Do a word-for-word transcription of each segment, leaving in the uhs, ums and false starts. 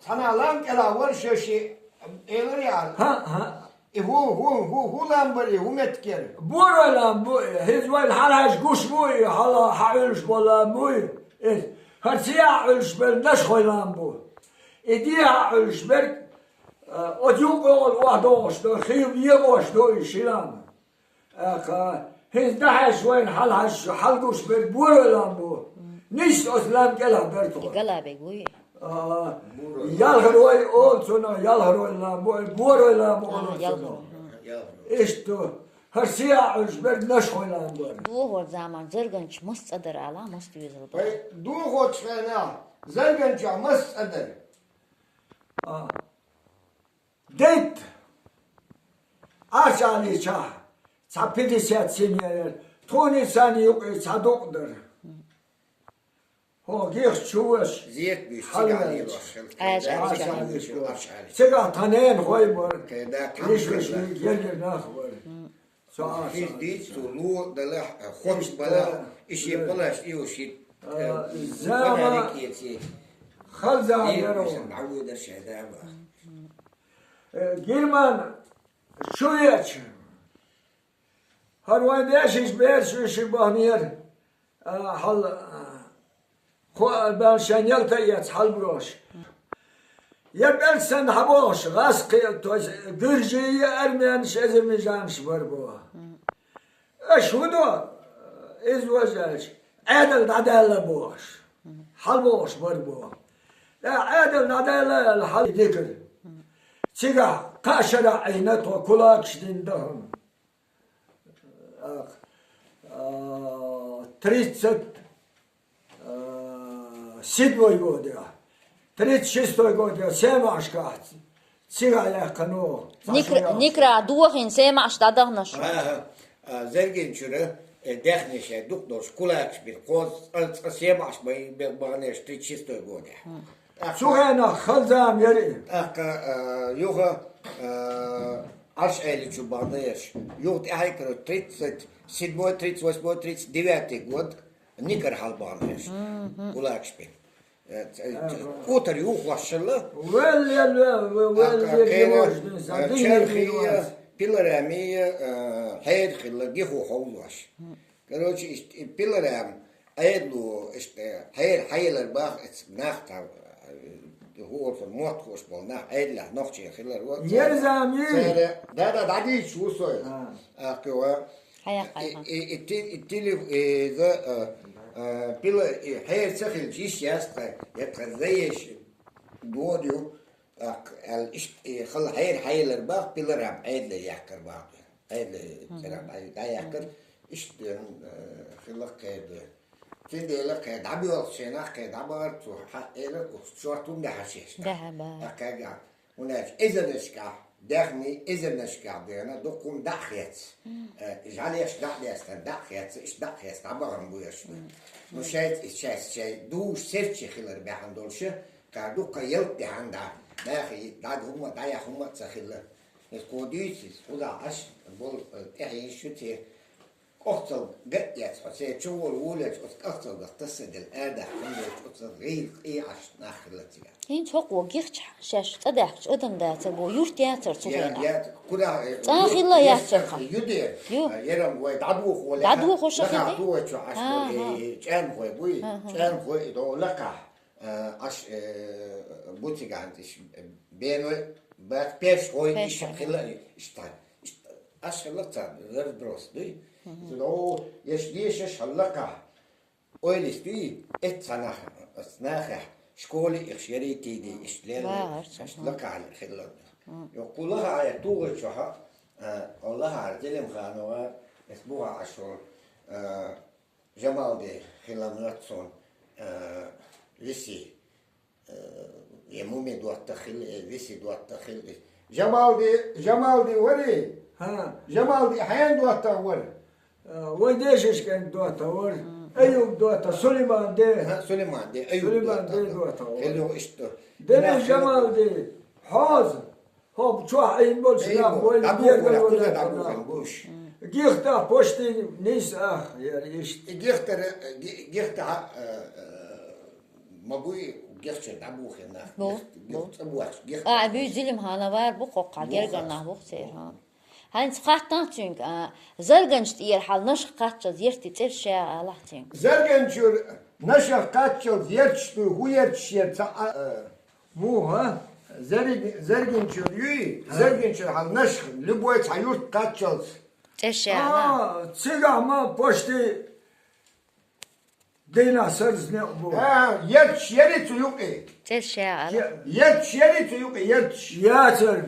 Цхьана лам кӀелахь вара шо ши, элира яхьа. ХӀаъ, хӀаъ. И хӀу, хӀу, хӀу, хӀу лам бара и, хӀу меттиг яра? Борой лам бу и, хӀинца вайна хьалхьаьжча гуш бу и, хьала хьаӀуьллуш болу лам бу и. Иза хӀара цӀехьа Ӏуьллуш берг Нашхой лам бу. И дехьа Ӏуьллуш берг, а, оцу юкъа йогӀу охьадогӀуш ду, хи егӀош ду и ши лам. Аха, хӀинца дӀахьаьжча вайна хьалхьаьжча, хьалгуш берг Борой лам бу. Нийсса оцу лам кӀелахь бара тхо. Галабег вуй? А, Ялхарой олу цунах, Ялхарой лам бу, Борой лам бу олу цунах. Ялхарой. Иштта ду. ХӀара цӀехьа Ӏуьллуш берг Нашхой лам бара. Дохор заман Зарганчу мас цӀа дара ала, мас доьзал бара. Вай, дохочу хенахь Зарганчохь мас цӀа дара? А. Дейтта! Ӏачалличахь цхьа пятьдесят семья яра. Тхуна царна юкъе цхьа дукъ дара. ХӀо гихчу ваш. Зекбуьйш хьалаьлча. Цигахь тхан ненахой бара. Ришваш гергара нах бара. Со Ӏаша. Хиз дийца цо ло далахь, хоч балахь, и шен балаш, и шен, э, зама фонарик эций. Халза яро. ДӀавоьдура шайн дама. Э, Герман, чу веча. ХӀара вайн дешиш бераш вуьши бахнера. А, хьал, а, Кхо а бан шайн ялта а эцна хьалаброш. Я пӀелг санна хьабохуш, гӀаскхи, то есть гуьржий, армянаш, азербайджанаш бара боху. Аша хӀун до? Иза вожаьлча, Ӏедал дӀадаьлла бохуш. Хьалабохуш бара боху. ТӀаккха Ӏедал дӀадаьлла аьлла хьал дикара. Цигахь кхаа шарахь Ӏийна тхо кулакаш дина дахана. Ах, а, тридцать, а, седьмой годехь, тридцать шестой годехь, Семашкахь цигахь яьккхина ву. Никра-, Никра дохийна Семаш дӀадахана шу. Ага. А, Заргинчуьра, э, даьхни шайн дукха долуш кулакаш бира. Кхо цкъа, цкъа Семаш бай-, бе-, баханерш тридцать шестой годехь. Цу хенахь хала зама яра и. ТӀаккха, а, юха, а, Ӏаш Ӏеличу баханерш. Юха тӀаьхьа кара тридцать седьмой, тридцать восьмой, тридцать девятый год Никар хьалабаханерш. Мгм. Кулакаш бен. Э, ц-, ц-, утар юхош шилла. Валла, валла, валла, ТӀаккха валла, кхераш, валла, э, чархий, пилорами, э, хьер хилла, гихо ховлош. Короче, иш-, и пилорам Ӏедало, иштта, хьер хьаелар баха, эцу нах тхьа, э, хӀора мотт хууш болу нах Ӏедалехь нохчий хилар ву. Ерзами! Цара, да, да, дӀадийча ву со. А. Аккхийва. Хьаяккхай, и, ха. И, и ти-, и тили-, и за, э, э, пила-, и хьер ца хилча, йиш яц тхайн, я тхан заеш дор ю. ТӀаккха аьлла, иштта, и хала хьер хьаелар баха, пилорам Ӏедале яьккхар баха. Ӏедале цӀерах дӀа-, дӀаяьккхар, иштта, э, хилла кхердо. Цундела кхе дӀабоьлхучу хенахь кхе дӀабахара цо, хьан элира, уьш шорта хӀума даьхьар шаьш. Даьхьабар. ТӀаккха кхаьга, хӀунда аьлча эзарнашкахь, даьхни эзарнашкахь дена, дукха хӀума дӀа а хецна. Э, жӀалеш дӀа а дестина, дӀа а хецна, иштта дӀа а хецна, дӀабахана бу ерш. Ну, шайца, шайца, шай душ серчий хилар баьхна долуша, кхара дуккха ялта дехьана дӀа, нахе дӀа хӀума, дӀаяха хӀума а ца хилла. Иза кхо дуьйцу иза, кхузахь Ӏаш болу, э, тӀаьхье шу те, кӀохцал ган а эцна, хьо церан чу волу волавелча, оцу кӀохцалгах тасса делла, арадахь хӀума волчу оцу гӀийла къий Ӏаш нах хилла цигахь. ХӀинца хӀокхо гихча шаьш цӀа даьхкича адам дацар боху, юрт яцара цу хенахь. Я, кхузахь, э, цӀа хилла яц цхьа. Ю де, ю. Э, ярам вай дӀадохо лаьа. ДӀадохо ша лакхахь хилла? Тухучу Ӏаш, аха, болу, э, чӀаьнхой буй, аха, чӀаьнхой и долу лакхахь. А, Ӏаш, э, буцигахь иш, э, беной бац, пешхой, пешхой, иштта хилла, иштта, иштта, Ӏаш хилла царна, разброс дуй. Мгм. Цу, о, еш дешаш хьаллакхахь, ойлис дуй, эццанах, оцу нахехь, школе ихш ярий тийдий, иштта леллий, ва, Ӏаш, иштта, мгм, лакхахь хилла. Мгм. Йо, кху лаха Ӏа тухучохь, а, о лахара Зелимханова, эс бухахь Ӏаш волу, а, Жамалди хилла моьтту суна, э, виси, э, я муми доттагӀа хилла, э, виси доттагӀа хилла. Жамалди, Жамалди варий? ХӀа. Жамалди хьенан доттагӀа вара? Э, вай дешаш кӀант доттагӀа вара. Мгм. Аюб доттагӀа, Сулейман де. ХӀа, Сулейман де, Аюб Сулейман де доттагӀа. ДоттагӀа вара. Хилла иштта. Дели Жамалди, хьоза. ХӀокху чохь Ӏийна болчу нах вай дӀабухура, кхуза дӀабухура гуш. Гихтах почти нийса ах яра иштта. И гихтара, ги-, гихтахьа, э, э, ма буй, Гихча дӀабухе нах, Бу, гих, бу. Гих цӀа бохаш, гих А, бу. Зилим хьана вар бу кхоккха, Бу гергар хац. Нах бухцер, ха. Хьайнца хаттан цуьнга, а, зарганчу тӀера хьал нашха кхаччалц ерти цӀерш ша алахь цуьнга. Зарганчуьра нашха кхаччалц ерташ ду, хӀу ерташ яр ца а, а, муха? Зарг-, зарганчуьра юй, зарганчуьра хьал нашха, любой цхьа юрт кхаччалц. ЦӀерш ша алахь. А, цигахь ма почти Дийнахь сарза некъ бу. А, ерташ яри цу юкъе? ЦӀерш ша алахь. Е-, ерташ яри цу юкъе, ерташ? Яцар,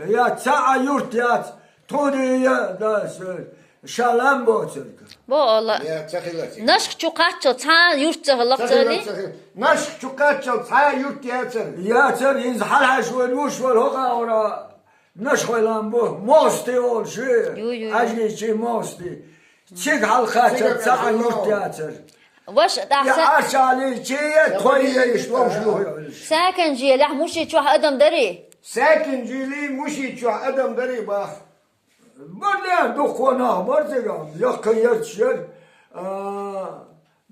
я цхьа а юрт яц, тхуна я, да, с-, ша лам боцург. Бо Алла. Я, ца хилар цига. Нашха чу кхаччалц цхьа а юрт ца хилла Ца хилар цали? Ца хилар. Нашха чу кхаччалц цхьа а юрт яцар? Яцар, хӀинца хьалхьаьжча вайн вуш вара хӀокху агӀора. Нашхой лам бу, мости олуш ю. Ю, ю, ю. Ажийчий мости. Цига хьалха Цига цхьа а юрт яцар. Ваш, тӀаккха Я са- Арчалийчий, я тхой я иш вовш ю. Саканжилехь Муши чохь адам дарий? Саканжилий Муши чохь адам дарий бах. Бар лер дуккха нах бар цига, яккха ярташ яр. А,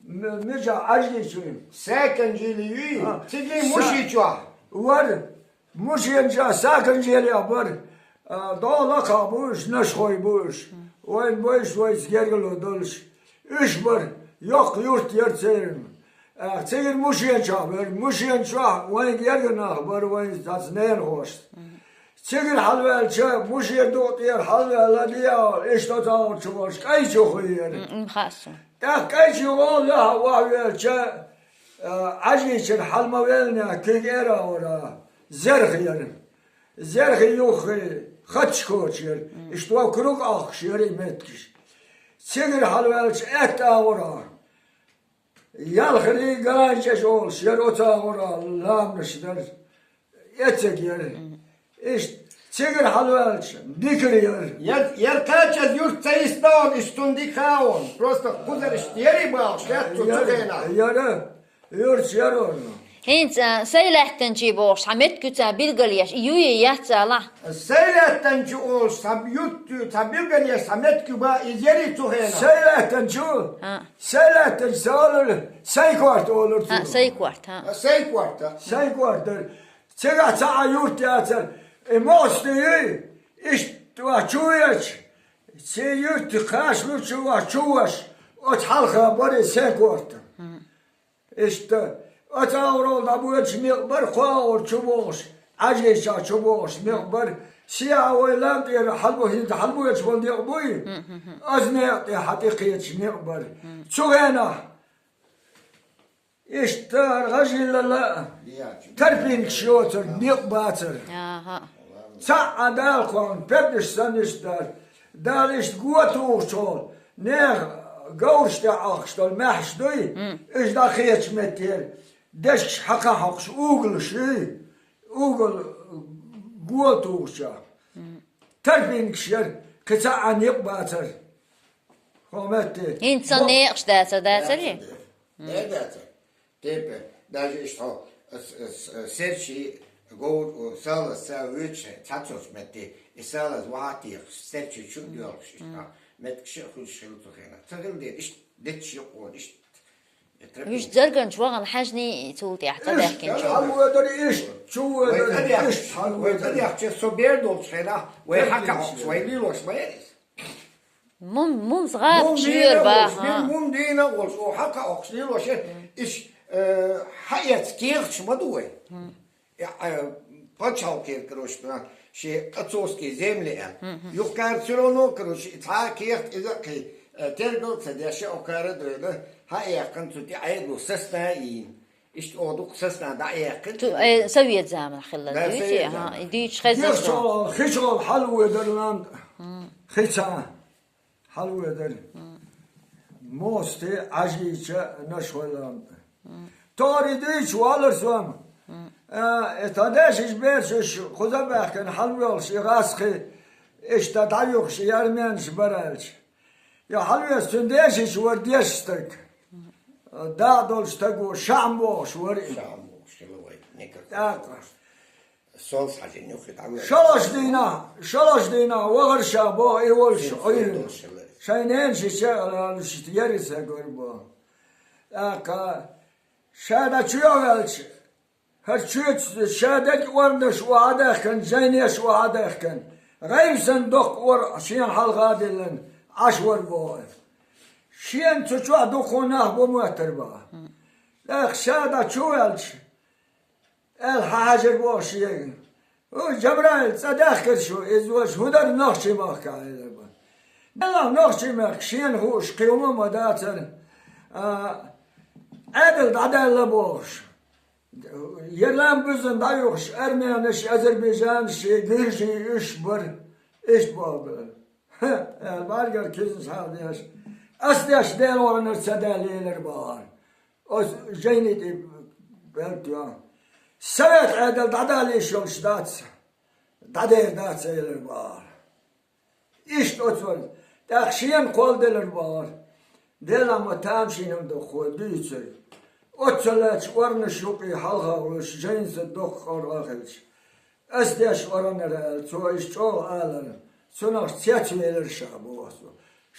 м-, мижа Ажийчий. Саканжилий юй, А, цигий са- Муши чохь. Вар. Мушенча саканчелех бар, а, догӀа лакхахь бу уьш, нашхой бу уьш. Вайн бойш вайца гергало долуш. Уьш бар, йоккха юрт яра церан. А, цигара мушенчохь бара, мушенчохь вайн герга нах бара, вайн цаца ненахошца. Цигара хьалаваьлча, мушен дукъа тӀера хьалаваьлла, де а, иштта оцу агӀор чу волуш, кӀай чу хуьйяра. М, м, хаьа со. ТӀаккха кӀай чу гӀолла лаьхьа охьавелча, а, Ӏажийчара хьала ма веллинехь, куьйга эр агӀора, зерха яра. Зерхи юххе, хаташ коча яра. Иштта вокруг Ӏохкуш яра и меттигаш. Цигара хьалаваьлча, аьтта агӀора. Ялхарий, галанчаш олуш яра оцу агӀора, ламанаш дара. Эцег яра. Иштта цигара хьалаваьлча, дикар яра. Яр, яр кхачаза юрт ца йиста он, иштта цунна дика хаон. Просто кхузара иштта яри бахуш, яц цу, цу Яра, хенахь. Яра, юрташ яра он. ХӀинца, а, Сайлаьттанчий бохуш, цхьа меттиг ю цара билгалъеш, и юй, яц алахь. Сайлаьттанчу олуш, цхьа юрт ю, цхьа билгалъеш, цхьа меттиг ю бах, иза яри цу хенахь. Сайлаьттанчу? А. Сайлаьттанчу ца олура, Сайкорта олура А, цо. Сайкорта, а. А, Сайкорта. Сайкорта. Цигахь цхьа а юрт яцара. И мости юй, иштта ваьш чу веача, ци юрт кхашлучу ваьш чу ваш, оцу хьалха бара и Сайкорта. Иштта, оцу агӀорал дӀабоьдуш некъ бара, кхо агӀор чу богӀуш, Ӏажийчохь чу богӀуш некъ бара. Сиа вай лам тӀера хьалабо-, хӀинца хьалабоьдуш болу некъ буй? Аса некъа тӀе хьан тӀе кхеташ некъ бара. Цу хенахь, Иштта гӀажиллала тарпинкаш йоцург некъ бацара. Аха. Цхьа а Дала кхоьллина пепнаш санна иштта дара. Дала иштта го тухучохь, нехан говраш тӀехь Ӏохкуш долу маьхьаш дуй, уьш дӀакхеташ меттера, дешкаш хьакха хьокхуш угалаш юй, угал го тухучохь. Тарпинкаш яра, кхин цхьа а некъ бацара. Хьо метте. ХӀинца Бо- некъаш дацара, дацарий? Дацара. Э, дацара. Тепе, даже иштта хьо, с-, с-, серчий говр, о, салаз ца вуьйцуш, цхьаццалц метте, и салаз вахьа техуш, серчий чу а доьлхуш, иштта, меттигаш а хуьлуш хилла цу хенахь. Ца хилла дера, иштта детташ юкъа, иштта. Вуьш зарганчу вахана хьаьжний цул тӀаьхьа ца Иштта даьхкинчу. Хьалвоьдура иштта, чу Вай воьдура тӀадехча, иштта вай хьалвоьдура. ТӀадехча, со бер долчу хенахь, вай хьакха хьокхуш, вай лелош ма яра иза. Мун, мун згӀат Мун шуьйра дийна а волуш, баха. Мун, мун дийна а волуш, о, хьакха хьокхуш лелош яра. Иш, э, хьаэца кехаташ ма ду вай. Я, э, пачхьалкхера, короче, шен отцовские земли аьлла. Юхкара всё равно, короче, цхьа а кехат иза а кхин, э, тергал а ца деш, окара а дойла, хьа а яьккхина, цу тӀе Ӏедало сосна а йийна. Иштта оха дукха сосна дӀа а яьккхина. Цу, э, совет заманахь хилла Да, дуьйцу, совет аха, заманахь. И дуьйцуш хезна со. Дехча, хича хьалвоьдура лам тӀе. Хица. Хьалвоьдура. Мости, Ӏажийча, нашхой лам тӀе. Тори дуьйцуш валар со. А, э, тхан дешаш берш уьш кхуза а баьхкина, хьалвоьлхуш и гӀаскхий, иштта дӀаюхуш и армянаш бара аьлча. Я хьалвеса цуьнан дешаш вара дешаш стаг. Дакъа долчу стаго Шахьм бохуш вара и. Шахьм бохуш хилла вай, некар ТӀаккха. Сол схьажийна юххе дӀавоьлла. ШолгӀачу дийнахь, шолгӀачу дийнахь вахара ша боху и волчу Син Ӏуьйранна. Син долуш хилла. Шайн ненан шича а лалуш яра и стаг вара боху. ТӀаккха ша дӀа чу а ваьлча, ХӀара чоьца ша дерг орнаш охьа а даьхкина, жайнеш охьа а даьхкина, гӀайб санна доккха ора шена хьалха а диллина, Ӏаш вара боху. Шена цу чохь дукха нах бу моттар баха. ТӀаккха ша дӀа чу ваьлча, аьлла хьажар боху шега. О, Жабраил, цӀа даьхкира шу, иза ваша хӀун дара нохчий махкахь, элира бан. Делахь нохчий махка шена хууш кхин хӀума ма дацара. А, Ӏедал дӀадаьлла бохуш. Ерлан буьззина дӀаюхуш, армянаш, азербайджанаш, гуьржий уьш бара. Иштта боху бара. Ха, аьлла, бӀаргара кизанаш хьаладеш. Ас деш Делахь ваханара ца даьлла, элира бахара. Оцу жайни тӀе белта йо. Совет Ӏедал дӀадалийша йолуш дац, дӀадер дац, элира бахара. Иштта оцу вара. ТӀаккха шена кхолладелира бахара. Делахь ма тамашийна ма ду хӀара дуьйцург. Оццу лаьтташ орнаш юкъе хьалха волуш, жайнца доккха къора хилча. Ас деш орнара аьлла, цо иштта чӀогӀа алара. Цунах цецвелира ша боху цо.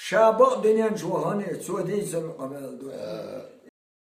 Ша бакъ дуьнен чу вахана, цо дийцар къамел ду аьлла.